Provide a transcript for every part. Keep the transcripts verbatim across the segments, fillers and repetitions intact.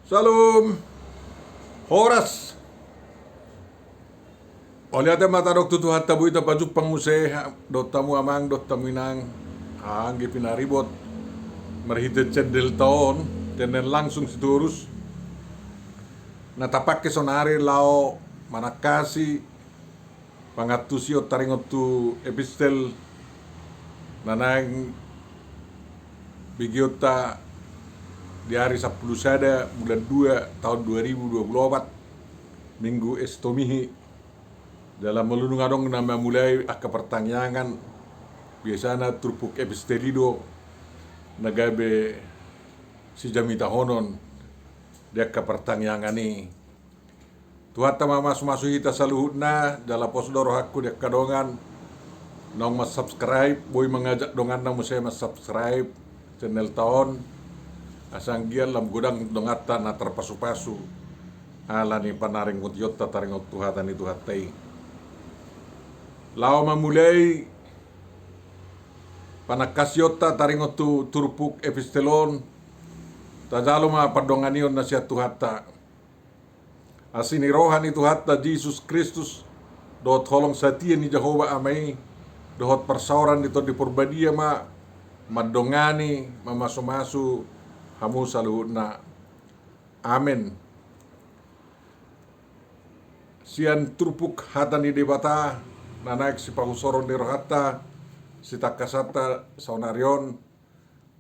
Salam. Horas. Mauliate ma tadok tu Tuhanta, boi tapajumpang muse dohot hamu amang dohot hamu inang, anggi pinaribot, marhite channelta on, channel langsung Sitorus, na tapangke sonari laho manangkasi, pangantusion taringot tu epistel na naeng begeonta di ari sampulu sada bulan dua taon dua ribu dua pulu opat, Minggu Estomihi. Jala molo dung adong na mamulai angka partangiangan, biasana turpuk epistel i do na gabe sijamitahonon di angka partangiangan i. Tuhanta mamasumasu hita saluhutna. Jala pos do rohangku di angka dongan naung mansubscribe, boi mangajak donganna muse mansubscribe channelta on, asa anggiat lam godang donganta na tarpasupasu ala ni panaringotionta taringot tu hata ni Tuhanta i. Laho mamulai panangkasionta taringot tu turpuk epistel on, tajalo ma pandonganion na sian Tuhanta. Asi ni roha ni Tuhanta Jesus Kristus, dohot holong satia ni Jahowa Ama i, dohot parsaoran ni Tondi Porbadia ma mandongani, mamasumasu hamu saluhutna. Amen. Sian turpuk hata ni Debata na naeng sipahusoron ni rohanta, sitangkasanta saonari on,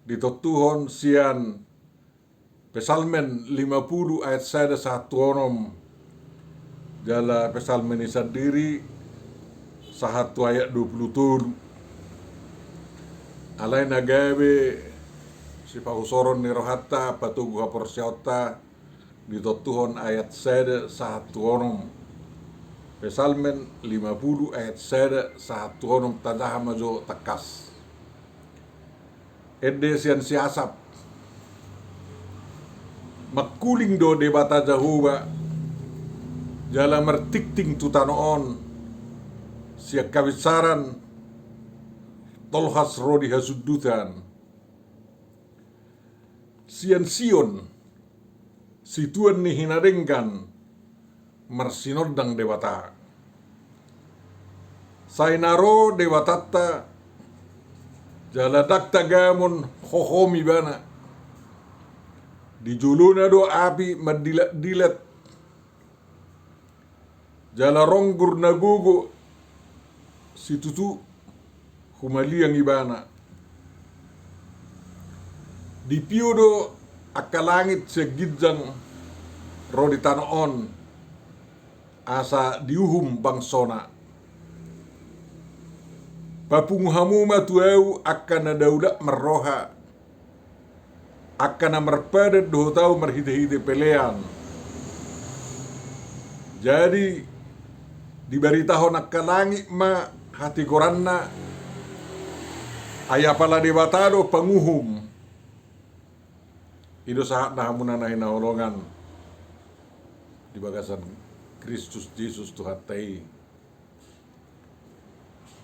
ditontuhon sian Psalmen lima pulu ayat sada sahat tu onom, jala Psalmen i sandiri sahat tu ayat dua pulu tolu. Alai na gabe sipahusoron ni rohanta, patogu haporseaonta, ditontuhon ayat sada sahat tu onom. Psalmen lima pulu ayat sada sahat tu onom, tajaha ma jo tangkas. Ende sian si Asap. Mangkuling do Debata Jahowa, jala martingting tu tano on, sian habinsaran tolhas ro di hasundutan. Sian Sion, situan ni hinadenggan, marsinondang Debata. Sai na ro Debatanta, jala ndang tagamon hohom Ibana. Di jolona do api mandilatdilat, jala ronggur na gogo situtu humaliang Ibana. Dipio do angka langit sian ginjang ro di tano on, asa diuhum bangsona. Papungu hamu ma tu Ahu angka na daulat marroha, angka na marpadan dohot Ahu marhitehite pelean. Jadi, dibaritahon angka langit ma hatigoranna, ai apala Debata do panguhum. I do sahatna hamuna na hinaholongan di bagasan Kristus Jesus Tuhanta i.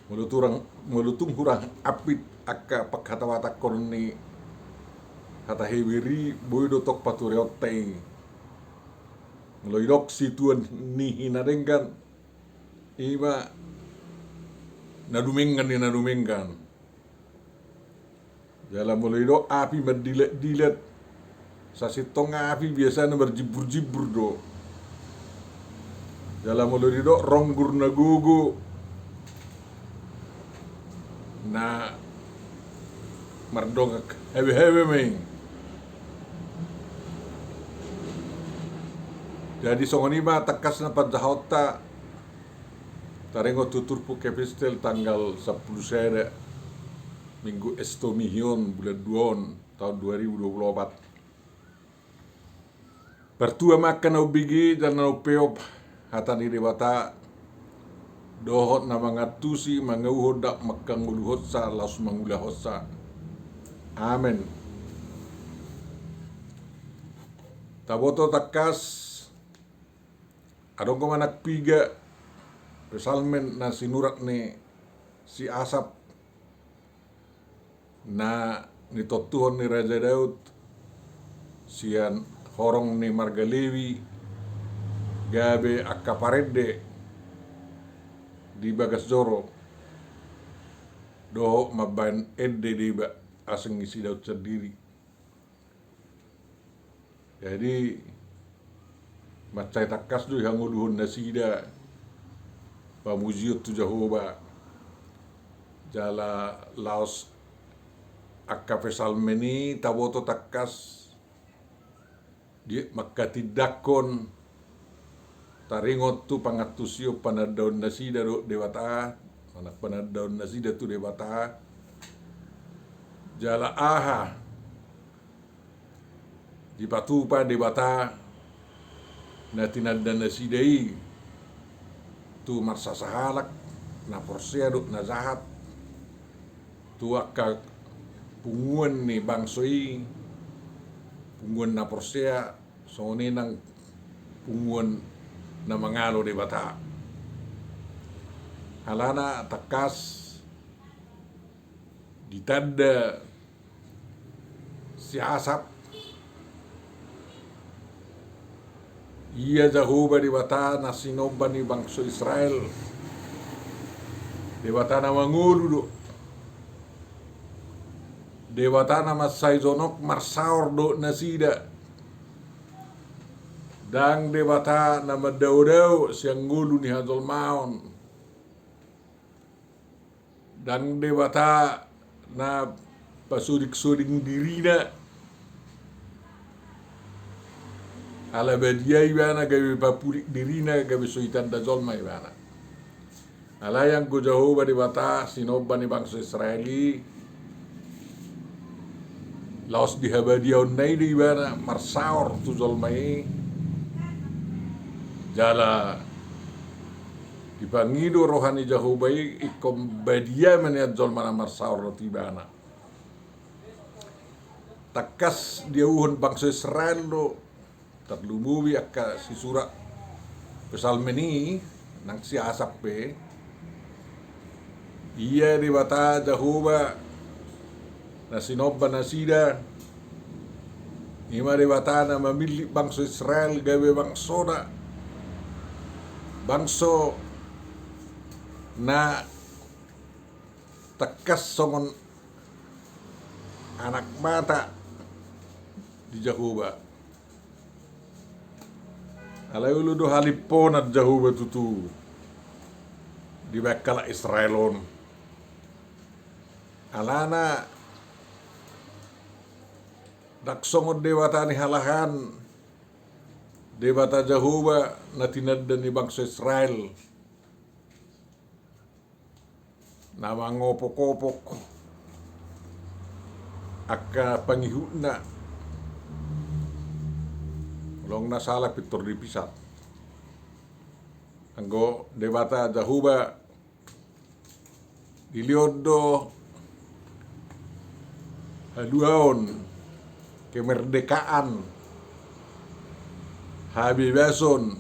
Molo turang, molo tung hurang ampit angka panghatauhatangkon ni hata Heber i, boi do tong patureonta i. Molo didok situan ni hinadenggan, i ma na dumenggan ni na dumenggan. Jala molo didok api mandilatdilat, sasintong api biasana marjimburjimbur do. Jala molo didok ronggur na gogo, na mardongan hebehebe ma i. Jadi songon i ma tangkasna panjahaonta taringot tu turpuk epistel tanggal sampulu sada Minggu Estomihi on, bulan dua on, taon dua ribu dua pulu opat. Partua ma angka na umbege jala na umpeop hata ni Debata, dohot na mangantusi mangauhon dohot mangkangoluhonsa laos mangulahonsa. Amen. Taboto tangkas, adong do manang piga psalmen na sinurat ni si Asap, na nitontuhon ni Raja Daud sian horong ni marga Lewi gabe angka parende di bagas joro dohot mambahen ende deba asing i sidaon sandiri. Jadi mansai tangkas do ihangoluhon nasida pamujion tu Jahowa. Jala laos angka Psalmen i taboto tangkas di mangkatindangkon taringot tu pangantusion panandaon nasida dohot Debata, manang panandaon nasida tu Debata. Jala aha dipatupa Debata na tinanda nasida i tu marsasahalak, na porsea dohot na jahat, tu angka punguan ni bangso i, punguan na porsea, songon i nang punguan na mangalo Debata. Alana tangkas ditanda si Asap, ia Jahowa Debata na sinomba ni bangso Israel, Debata na mangolu do, Debata na mansai jonok marsaor dohot nasida. Ndang Debata na mandaodao sian ngolu ni hajolmaon. Ndang Debata na pasodingsoding dirina, ala badia ibana gabe papulik dirina, gabe so ditanda jolma ibana. Alai anggo Jahowa Debata sinomba ni bangso Israel i, laos di habadiaonna i do ibana marsaor tu jolma i. Jala dipangido roha ni Jahowa i, ingkon badia ma nian jolma na marsaor tu ibana. Tangkas diauhon bangso Israel do, tarlumobi angka sisurat Psalmen i nang si Asap pe. Ia Debata Jahowa na sinomba nasida, i ma Debata na mamillit bangso Israel gabe bangsona, bangso na tangkas songon anak mata di Jahowa. Alai olo do halimponan Jahowa tutu dibahen halak Israel on. Alana ndang songon Debata ni halahan Debata Jahowa na tinanda ni bangso Israel, na mangopokopok angka pangihutna. Molo na sala pintor dipisat. Anggo Debata Jahowa dilehon do haluaon, kemerdekaan, habebason,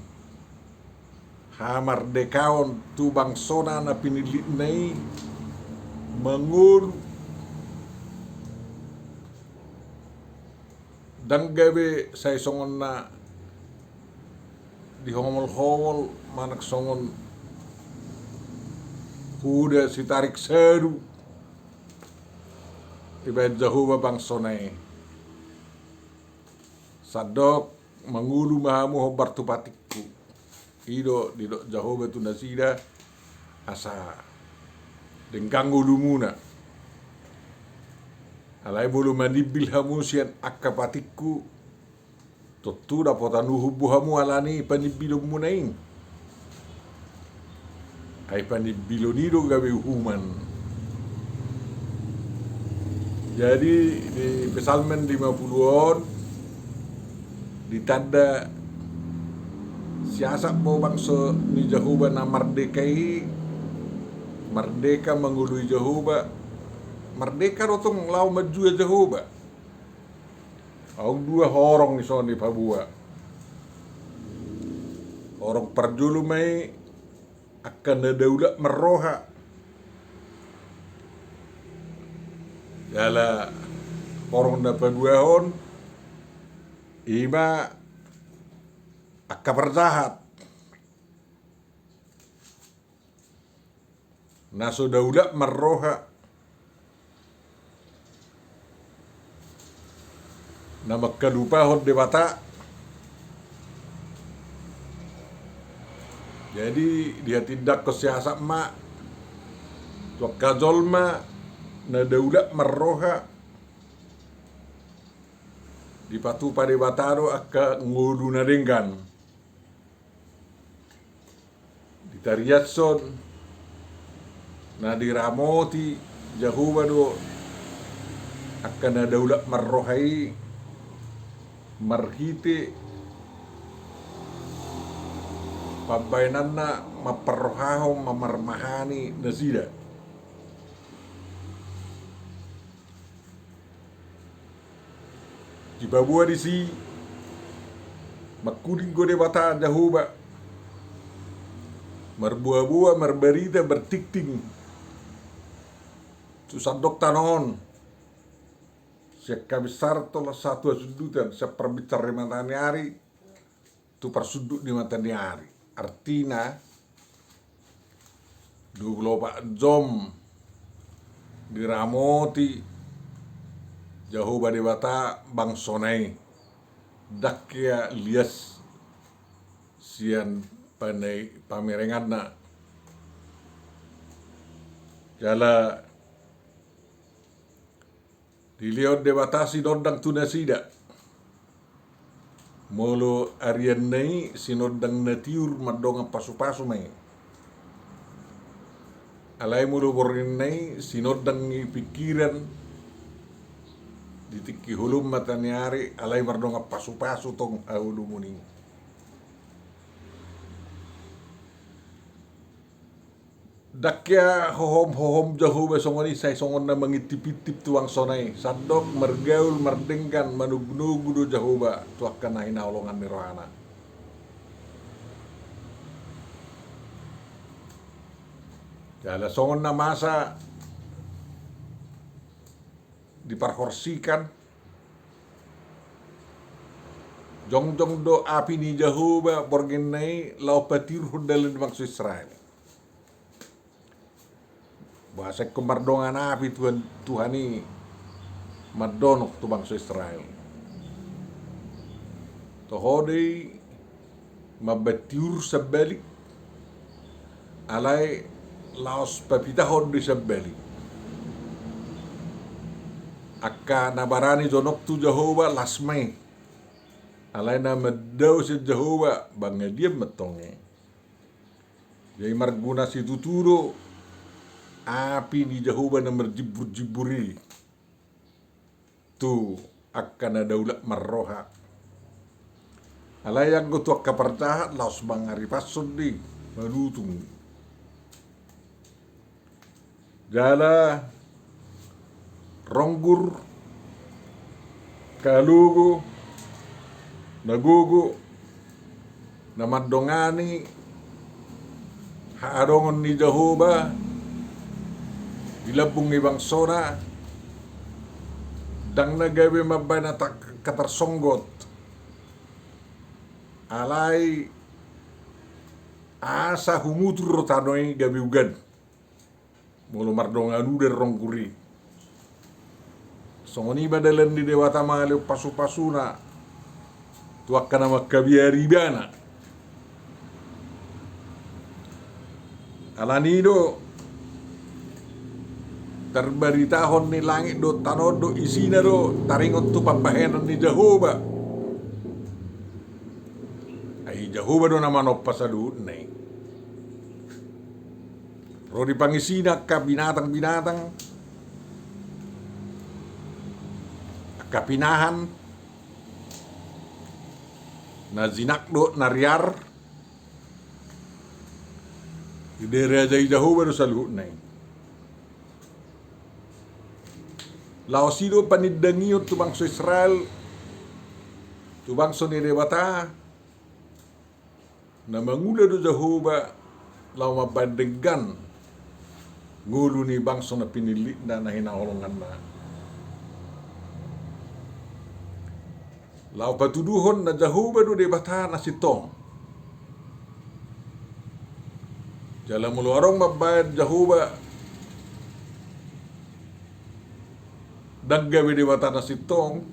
hamardekaon tu bangsona na pinillitna i mangolu. Ndang gabe sai songon na dihomolhomol manang songon kuda sitarik sadu dibahen Jahowa bangsona i. Sandok mangolu ma hamu hombar tu patikku. I do didok Jahowa tu nasida asa denggan ngolumuna. Alai molo manimbil hamu sian angka patikku, tontu dapotan uhum do hamu ala ni panimbilonmuna i. Ai panimbilon i do gabe uhuman. Jadi di Psalmen lima puluh on ditanda si Asap do bangso ni Jahowa na mardeka i, mardeka mangoloi Jahowa, mardeka do tong laho manjua Jahowa. Adong dua horong dison dipaboa. Horong parjolo ma i angka na daulat marroha. Jala horong na paduahon Ima angka parjahat na so daulat marroha, na mangkalupahon Debata. Jadi dihatindangkon siasat ma tu angka jolma na daulat marroha, dipatupa Debata do angka ngolu na denggan. Ditariashon na diramoti Jahowa do angka na daulat marroha i marhite pambahenanna mamparrohahon, mamarmahani nasida. Dipaboa disi, mangkuling do Debata Jahowa, marboaboa, marbarita, martingting tu sandok tano on, sian habinsaran tolhas sahat tu hasundutan, sian parbinsar ni mataniari tu parsundut ni mataniari. Artina, dua pulu opat jom diramoti Jahowa Debata bangsona i, ndang hea lias sian panai-, pamerenganna. Jala dilehon Debata sinondang tu nasida. Molo arianna i sinondang na tiur mandongan pasupasu ma i. Alai molo borngin na i sinondang ni pingkiran di tingki holom mataniari, alai mardongan pasupasu tong haholomon i. Ndang hea hohom-hohom Jahowa songon i, sai songon na mangintip-intip tu bangsona i. Sandok margaul mardenggan, manogunogu do Jahowa tu angka na hinaholongan ni rohana. Jala songon na masa di parhorsikan, jongjong do api ni Jahowa borngin na i laho patiurhon dalan ni bangso Israel. Boasa ingkon mardongan api Tuhan, Tuhan i mandonok tu bangso Israel? Toho do i mambaen tiur sambalik, alai laos papitahon do i sambalik. Angka na barani jonok tu Jahowa las ma i, alai na mandao sian Jahowa, mangaliat ma antong i. Jadi marguna situtu do api ni Jahowa na marjimbur-jimbur i tu angka na daulat marroha. Alai anggo tu angka parjahat, laos mangaripashon do i, manutung. Jala ronggur, kalogo, na gogo, na mandongani haadongon ni Jahowa di lambung ni bangsona, ndang na gabe mambaen angka tarsonggot. Alai asa humutur do tano i gabe udan. Molo mardongan udan ronggur i. Songon i ma dalan ni Debata mangalehon pasupasuna tu angka na mangkabiari ibana. Alani do tarbaritahon ni langit dohot tano on dohot isina do taringot tu pambahenan ni Jahowa. Ai Jahowa do na manompa saluhutna i. Ro di pangisina angka binatang-binatang, angka pinahan, na jinak dohot na riar, didarajai Jahowa do saluhutna i. Laos i do panindangion tu bangso Israel, tu bangso ni Debata, na mangula do Jahowa laho mambaen denggan ngolu ni bangso na pinillitna, na hinaholonganna. Laho patuduhon na Jahowa do Debata na sintong. Jala molo adong mambaen Jahowa ndang gabe Debata na sintong,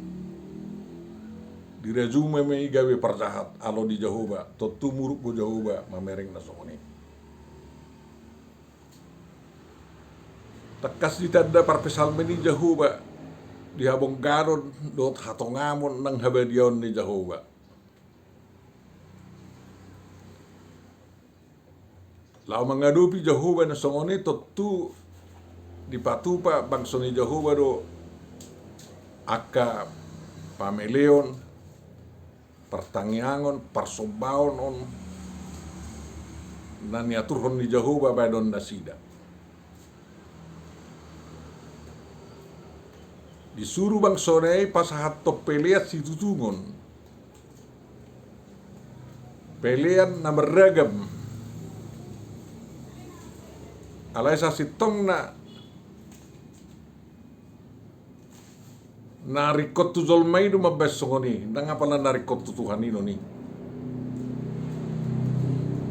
dirajumi ma i gabe parjahat alo ni Jahowa, tontu muruk do Jahowa mamereng na songon i. Tangkas ditanda parpsalmen i Jahowa di habongganon dohot hatongamon nang habadiaon ni Jahowa. Laho mangadopi Jahowa na songon i tontu dipatupa bangso ni Jahowa do angka pameleon, partangiangon, parsombaon on na niaturhon ni Jahowa baenon nasida. Disuru bangsona i pasahathon pelean situtungon, pelean na marragam. Alai sasintongna na ringkot tu jolma i do mambaen songon i, ndang apala na ringkot tu Tuhan i do ni.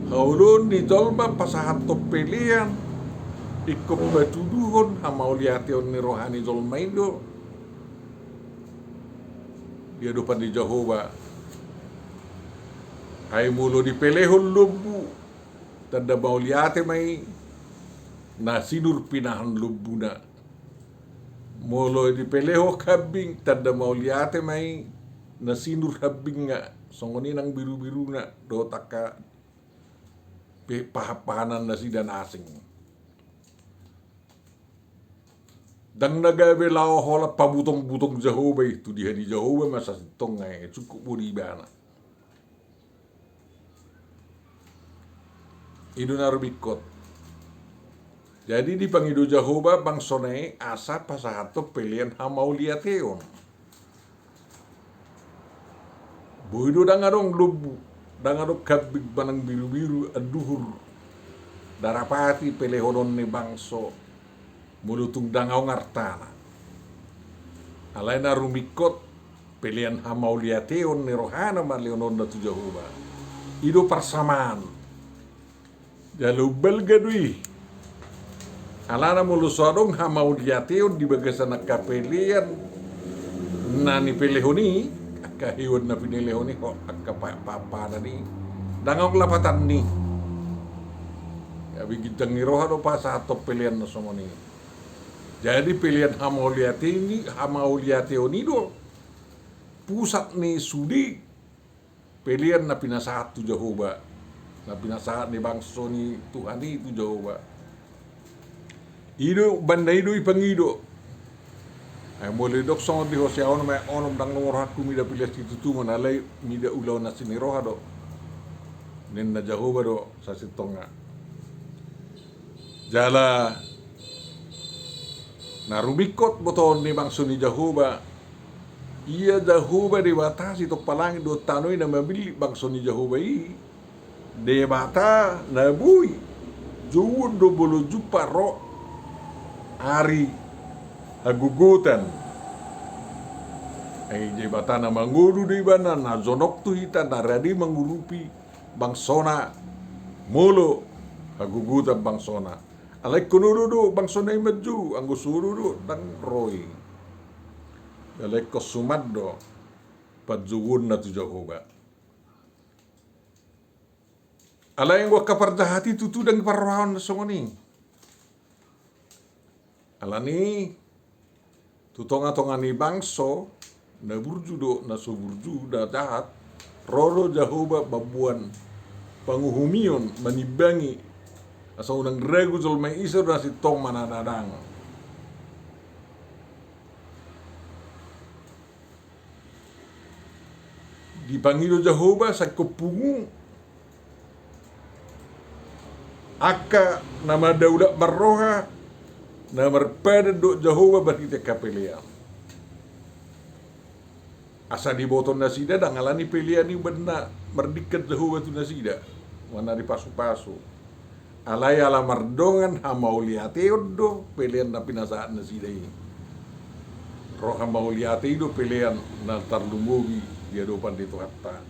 Haoloan ni jolma pasahathon pelean ingkon patuduhon hamauliateon ni roha ni jolma i do di adopan ni Jahowa. Ai molo dipelehon lombu, tanda mauliate ma i na sinur pinahan lombuna. Molo dipelehon hambing, tanda mauliate ma i na sinur hambingna, songon i nang birubiruna dohot angka pe-, pahanpahanan nasida na asing. Ndang na gabe laho holan pabutongbutong Jahowa i, tudihan ni Jahowa ma sasintongna i, cukup do di ibana. I do na rumingkot. Jadi dipangido Jahowa bangsona i asa pasahathon pelean hamauliateon. Boi do ndang adong lombu, ndang adong hambing manang birubiru anduhur ndarapati pelehonon ni bangso molo tung ndang adong artana. Alai na rumingkot pelean hamauliateon ni rohana ma lehononna tu Jahowa. I do parsamaan. Jala umbalga do i. Alana molo so adong hamauliateon di bagasan angka pelean na nipelehon i, angka hewan na pinelehon i, ho, angka pa-, papanan i, ndang adong lapatan ni. Gabe ginjang ni roha do pasahathon pelean na songon i. Jadi pelean hamauliateon i, hamauliateon i do pusat ni sude pelean na pinasahat tu Jahowa, na pinasahat ni bangso ni Tuhan i tu Jahowa. I do, umbahen na i do ipangido. Ai molo didok songon di Hosea onom ayat onom, ndang adong rohangku mida pelean situtungon, alai mida ulaon na sinur ni roha do, ninna Jahowa do sasintongna. Jala na rumingkot botoon ni bangso ni Jahowa, ia Jahowa Debata sitompa langit dohot tano i na mamillit bangso ni Jahowa i, Debata na boi jouon do molo jumpa ro ari hagogotan. Ai Debata na mangolu do ibana, na jonok tu hita, na rade mangurupi bangsona molo hagogotan bangsona. Alai ingkon olo do bangsona i manjou, anggo so olo do ndang ro i. Alai ingkon suman do panjouonna tu Jahowa. Alai anggo angka parjahat i tutu ndang diparrohahon na songon i. Alani tu tongatonga ni bangso na burju dohot na so burju, na jahat, ro do Jahowa mamboan panguhumion, manimbangi, asa unang ragu jolma i ise do na sintong manang na dang. Dipangido Jahowa sangkop pungu angka na mandaulat marroha, na marpadan dohot Jahowa marhite angka pelean. Asa diboto nasida ndang alani pelean i umbahen na mardingkan Jahowa tu nasida, manang dipasupasu. Alai ala mardongan hamauliateon do pelean na pinasahat nasida i. Ro hamauliate i do pelean na tarlumobi di adopan ni Tuhanta.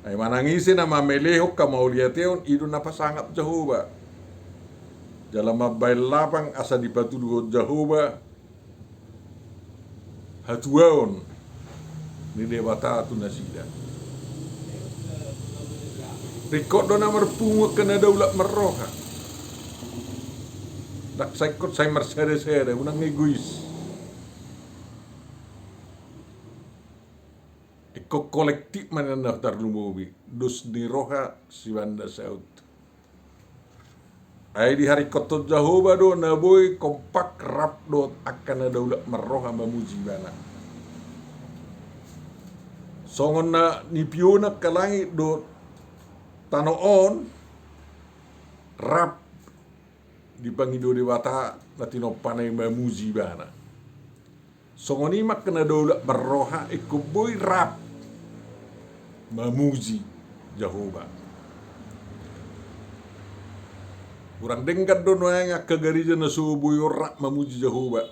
Ai manang ise na mamelehon hamu mauliatehon, i do na pasangap Jahowa. Jala mambahen lapang asa dipatuduhon Jahowa hatuaon ni Debata tu nasida. Ringkot do na marpungu angka na daulat marroha. Ndang sai ingkon sai marsada-sada, unang egois. Ingkon kolektif ma nian na tarlumobi, dos ni roha sibanda saut. Ai diharingkothon Jahowa do na boi kompak rap dohot angka na daulat marroha mamuji Ibana. Songon na nipiona angka langit dohot tano on rap dipangido Debata na tinompana i mamuji Ibana. Songon i ma angka na daulat marroha ingkon boi rap mamuji Jahowa. Hurang denggan do nuaeng angka gareja na so boi on rap mamuji Jahowa.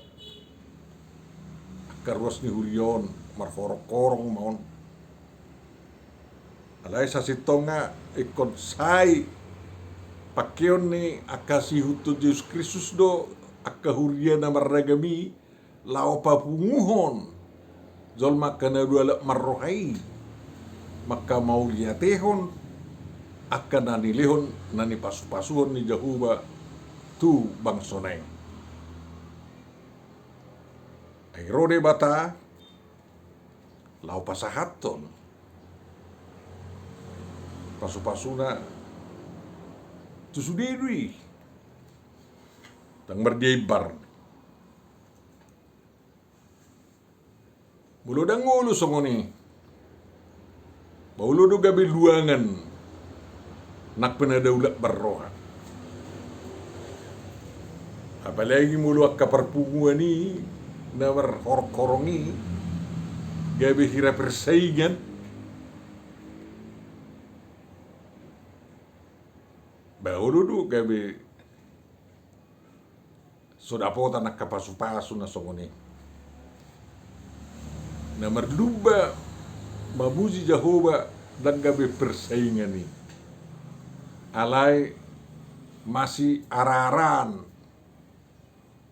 Angka ruas ni huria on marhorong-horong ma on. Alai sasintongna ingkon sai pangkeon ni angka siihuthon Jesus Kristus do angka huria na marragam i, laho papunguhon jolma angka na daulat marroha i, manghamauliatehon angka na nilehon na nipasupasuhon ni Jahowa tu bangsona i. Ai ro Debata laho pasahathon pasupasuna tu sude do i. Ndang mardia imbar. Molo ndang olo songon i, ba olo do gabe luangan nang pe na daulat marroha. Apalagi molo angka parpunguan i na marhorong-horong i gabe hira persaingan, ba olo do gabe so dapotan angka pasupasu na songon i. Na marlumba mamuji Jahowa ndang gabe persaingan i. Alai masiararan,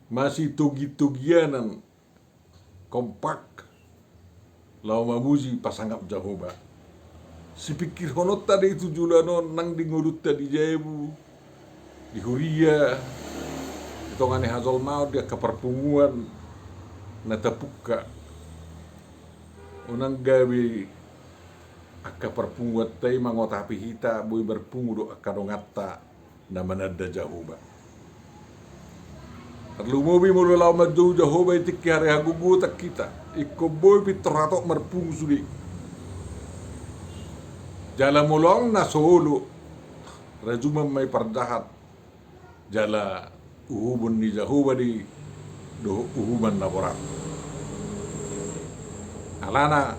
masitogi-togianan, kompak laho mamuji pasangap Jahowa. Sipingkirhononta do i tu joloan on nang di ngolunta di jabu, di huria, di tonga ni hajolmaon, di angka parpunguan na tapungka. Unang gabe angka parpunguanta i mangotapi hita boi marpungu dohot angka donganta na mananda Jahowa. Tarlumobi molo laho manjou Jahowa di tingki ari hagogotan hita, ingkon boi pintor hatop marpungu sude. Jala molo adong na so olo, rajuman ma i parjahat. Jala uhumon ni Jahowa do i dohot uhuman na borat. Alana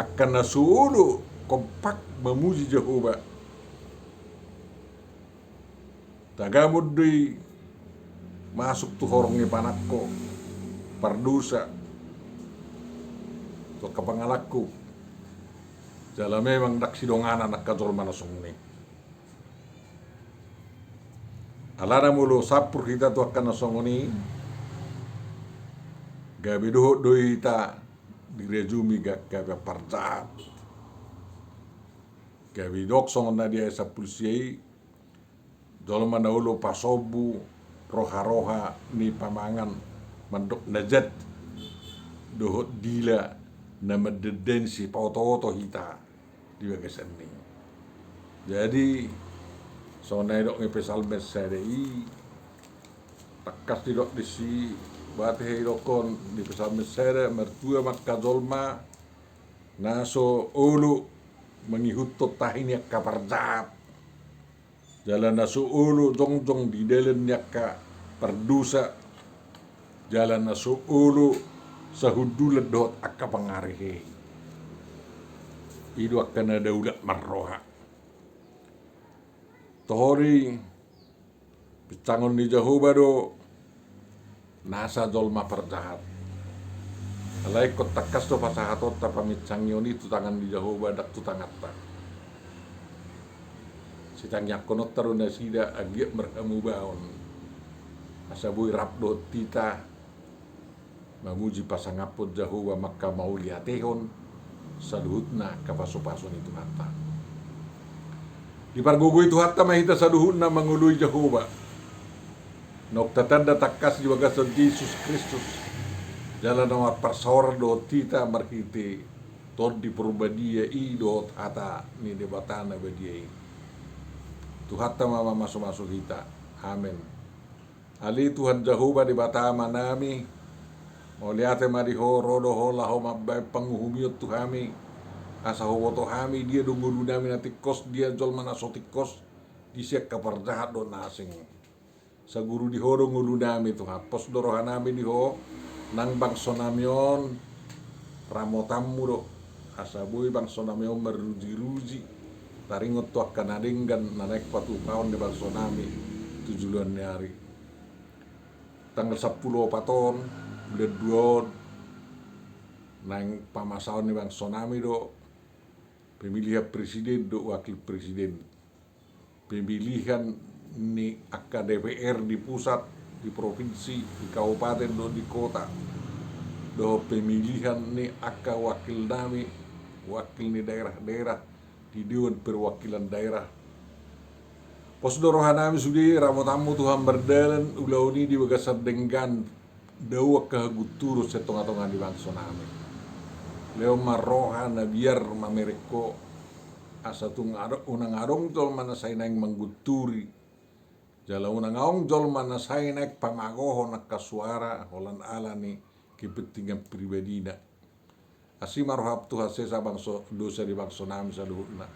angka na so olo kompak mamuji Jahowa, tagamon do i masuk tu horong ni panangko, pardosa tu angka pangalangku. Jala memang ndang sidonganan angka jolma na songon i. Alana molo sampur hita tu angka na songon i, gabe dohot do hita dirajumi gabe parjahat. Gabe didok songon na di ayat sampulu sia i, jolma na olo pasombu roha-roha ni pamangan mandok na jat dohot dila na mandandan sipaoto-oto hita di bagasan i. Jadi songon na nidok ni Psalmen sada i, tangkas didok disi, boha tahe didokkon di Psalmen sada, martua ma angka jolma na so olo mangihuthon tahi ni angka parjahat. Jala na so olo jongjong di dalan ni angka pardosa, jala na so olo sahundulan dohot angka pangarehe. I do angka na daulat marroha. Toho do i, pinsangon ni Jahowa do nasa jolma parjahat. Alai ingkon tangkas do pasahatonta paminsangion i tu tangan ni Jahowa, ndang tu tanganta. Sitangiangkononta do nasida anggiat marhamubaon, asa boi rap dohot hita mamuji pasangaphon Jahowa, manghamauliatehon saluhutna angka pasupasu ni Tuhanta. Dipargogoi Tuhanta ma hita saluhutna mangoloi Jahowa, naung tatanda tangkas di bagasan Jesus Kristus, jala na marparsaoran dohot hita marhite Tondi Porbadia i dohot hata ni Debata na badia i. Tuhanta ma mamasumasu hita. Amen. Ale Tuhan Jahowa Debata Amanami, mauliate ma di Ho, ro do Ho laho mambahen panguhumion tu hami, asa huboto hami dia do ngolunami na tingkos, dia jolma na so tingkos, disi angka parjahat dohot na asing. Saguru di Ho do ngolunami Tuhan, pos do rohanami di Ho, nang bangsonami on ramotanmu do, asa boi bangsonami on marujiruji, taringot tu angka na denggan na naeng patupahon ni bangsonami tu joloan ni ari. Tanggal sampulu opat on bulan dua on, naeng pamasaon ni bangsonami do pemilihan presiden dohot wakil presiden, pemilihan ni angka D P R di pusat, di provinsi, di kabupaten dohot di kota, dohot pemilihan ni angka wakilnami, wakil ni daerah-daerah di Dewan Perwakilan Daerah. Pos do rohanami sude ramotanmu Tuhan mardalan ulaon i di bagasan denggan, dao angka hagunturon sian tongatonga ni bangsonami. Lehon ma roha na biar mamereng Ho, asa tung adong, unang adong jolma na sai naeng manggunturi, jala unang adong jolma na sai naeng pamagohon angka suara holan ala ni kepentingan pribadina. Asi ma roham Tuhan, sesa bangso, dosa di bangsonami saluhutna.